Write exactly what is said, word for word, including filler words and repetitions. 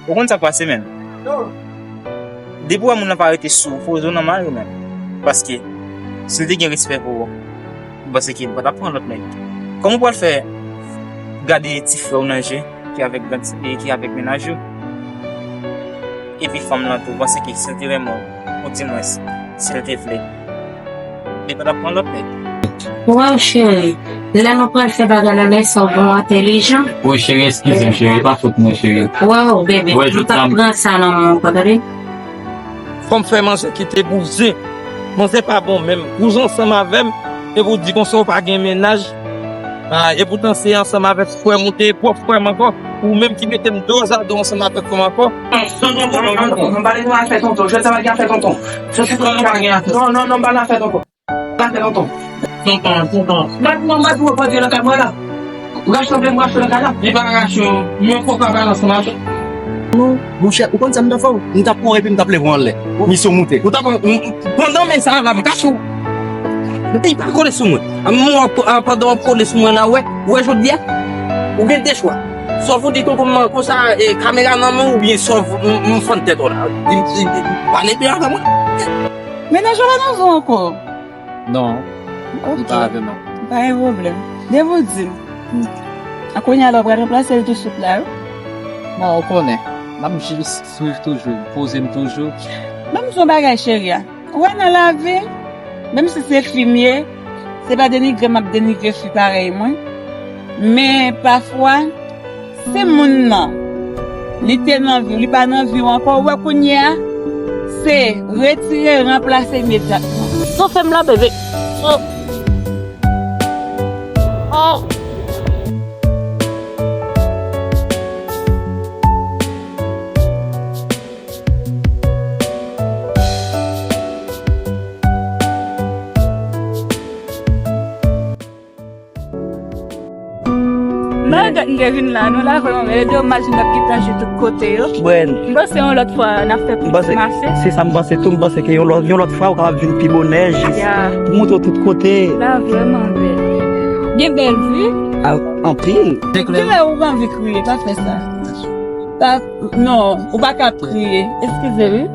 Ou konn sa k pase, menn? Depi w wè moun nan pa rete sou ou, poze w nan mari w, menn. Paske, si l te gen respè pou ou, m panse ke l pa t ap pran lòt nèg. Kòman w pral fè gade ti frè w nan je, ki avèk grann, e ki avèk mennaj ou? Epi fanm lan tou, m panse ke si l te renmen w, oudimwens, si l te vle, li pa t ap pran lòt nèg. Waw, cheri, lè nou pral fè bagay la, lè sa w bon, entelijan. Wi, cheri, eskize m, cheri, e pa fòt mwen, cheri. Waw, bebe, m t ap pran sa nan men w, tande? Fò m fè manzè kite bouzen. Manzè pa bon menm. Ou ansanm avè m, epi w di konsa w pa gen mennaj. Ah, epoutan se ansanm avèk frè m ou te ye, pwòp frè m ankò. Ou menm ki mete m dozado ansanm avèk frè m ankò. Non, non, non, non, non, non, non, pa gen afè tonton. Jodi a pa gen afè tonton. Sa se tonton pa gen afè. Non, non, non, pa gen afè tonton. Pa gen afè tonton. Tonton, tonton. Mwen, mwen, mwen, mwen, mwen, nan kay mwen la. Rache mwen, rache nan kay la. Li pa rache, men fò pa pale ansanm avèk. Non, monchè, ou konn sa m t ap fè w? M t ap kouri epi m t ap leve w anlè. Misyon moute. Ou t ap, m, m, pandan men sa la, m kache w. Li pa kole sou mwen. A, mwen, a, pandan w ap kole sou mwen la, wè, wè jodi a, ou gen de chwa. Sòf ou di tonton m konsa, e, kamera nan men w, oubyen sòf m, m fann tèt ou la. Di, di, di, pale byen avè mwen. Mennaj ou pa nan vi w ankò? Non, li pa avè m ankò. Ok. Pa gen pwoblèm. Depi w di m. A kounye a la, w pral ranplase l touswit la, wi. Bon, ou konnen. M ap jis swiv toujou, poze m toujou. Ban m di w yon bagay, cheri a. Ou wè nan lavi, menm si se fi m ye, se pa denigre m ap denigre fi parèy mwen. Men pafwa, si moun nan, li te nan vi w, li pa nan vi w ankò, ou wè kounye a, se retire, ranplase imedyatman. Sa w fè m la, bebe? Oh. Oh. Malgre n te vin la, nou la vrèman bèl. E domaj nou t ap gentan jwe tout kote yo. Bwen. M panse yon lòt fwa n ap fè plis mache. Se sa m panse tou, m panse ke yon lòt, yon lòt fwa ou kapab vin pi bonè, jis pou montre w tout kote. La vrèman bèl. Gen bèl vi. A, anpil. Kilè ou anvi kriye, pa fè sa. Pa, non, ou pa ka ap kriye. Eskize wi.